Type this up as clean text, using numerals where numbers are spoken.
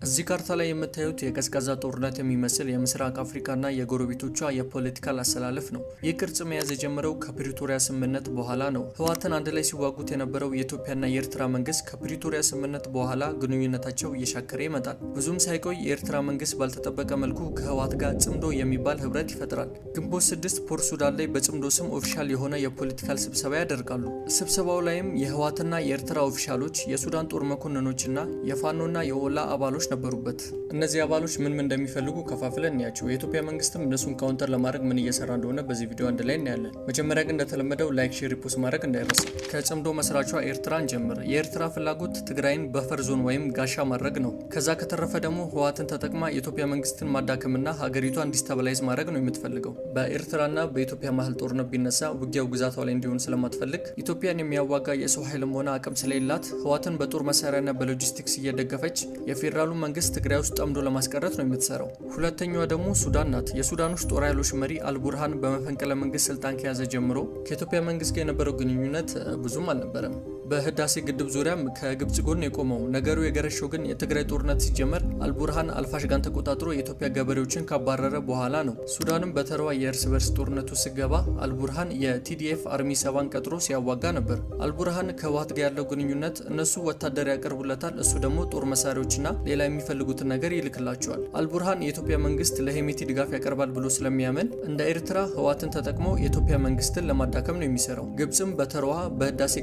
እዚህ ካርታ ላይ የምታዩት የቀዝቃዛ ጦርነት የሚመስል የምስራቅ አፍሪካና የጎረቤቶቿ የ political አሰላለፍ ነው። ይህ ቅርጽ መያዝ የጀመረው ከፕሪቶሪያ ስምምነት በኋላ ነው። ህወሓትን አንድ ላይ ሲዋጉት የነበረው የኢትዮጵያና የኤርትራ መንግስት ከፕሪቶሪያ ስምምነት በኋላ ግንኙነታቸው እየሻከረ ይመጣል። ብዙም ሳይቆይ የኤርትራ መንግስት ባልተጠበቀ መልኩ ከህወሓት ጋር ጽምዶ የሚባል ህብረት ይፈጥራል። ግንቦት 6 ፖርት ሱዳን ላይ በጽምዶ ስም official የሆነ የ political ስብሰባ ያደርጋሉ። ስብሰባው ላይም የህወሓትና የኤርትራ official ኦች፣ የሱዳን ጦር መኮንኖችና የፋኖና የኦላ አባሎች ነበሩበት። እነዚህ አባሎች ምን ምን እንደሚፈልጉ ከፋፍለን እንያቸው። የኢትዮጵያ መንግስትም እነሱን counter ለማድረግ ምን እየሰራ እንደሆነ በዚህ ቪዲዮ አንድ ላይ እናያለን። መጀመሪያ ግን እንደተለመደው like፣ share፣ repost ማድረግ እንዳይረሳ። ከጽምዶ መስራቿ ኤርትራ እንጀምር። የኤርትራ ፍላጎት ትግራይን buffer zone ወይም ጋሻ ማድረግ ነው። ከዛ ከተረፈ ደግሞ ህወሓትን ተጠቅማ የኢትዮጵያ መንግስትን ማዳከምና ሀገሪቷን destabilize ማድረግ ነው የምትፈልገው። በኤርትራና በኢትዮጵያ መሀል ጦርነት ቢነሳ ውጊያው ግዛቷ ላይ እንዲሆን ስለማትፈልግ፣ ኢትዮጵያን የሚያዋጋ የሰው ኃይልም ሆነ አቅም ስለሌላት፣ ህወሓትን በጦር መሳሪያና በሎጂስቲክስ እየደገፈች የፌዴራሉ መንግስት ትግራይ ውስጥ ጠምዶ ለማስቀረት ነው የምትሰራው። ሁለተኛዋ ደግሞ ሱዳን ናት። የሱዳኖች ጦር ኃይሎች መሪ አልቡርሃን በመፈንቅለ መንግስት ስልጣን ከያዘ ጀምሮ ከኢትዮጵያ መንግስት ጋር የነበረው ግንኙነት ብዙም አልነበረም። በህዳሴ ግድብ ዙሪያም ከግብጽ ጎን የቆመው ነገሩ የገረሸው ግን የትግራይ ጦርነት ሲጀመር አልቡርሃን አልፋሽጋን ተቆጣጥሮ የኢትዮጵያ ገበሬዎችን ካባረረ በኋላ ነው። ሱዳንም በተራዋ የእርስ በርስ ጦርነቱ ስትገባ አልቡርሃን የ TDF Army 70ን ቀጥሮ ሲያዋጋ ነበር። አልቡርሃን ከህወሓት ጋር ያለው ግንኙነት እነሱ ወታደር ያቀርቡለታል፣ እሱ ደግሞ ጦር መሳሪያዎችና ሌላ የሚፈልጉትን ነገር ይልክላቸዋል። አልቡርሃን የኢትዮጵያ መንግስት ለሄሜቲ ድጋፍ ያቀርባል ብሎ ስለሚያምን እንደ ኤርትራ ህወሓትን ተጠቅሞ የኢትዮጵያ መንግስትን ለማዳከም ነው የሚሰራው። ግብጽም በተራዋ በህዳሴ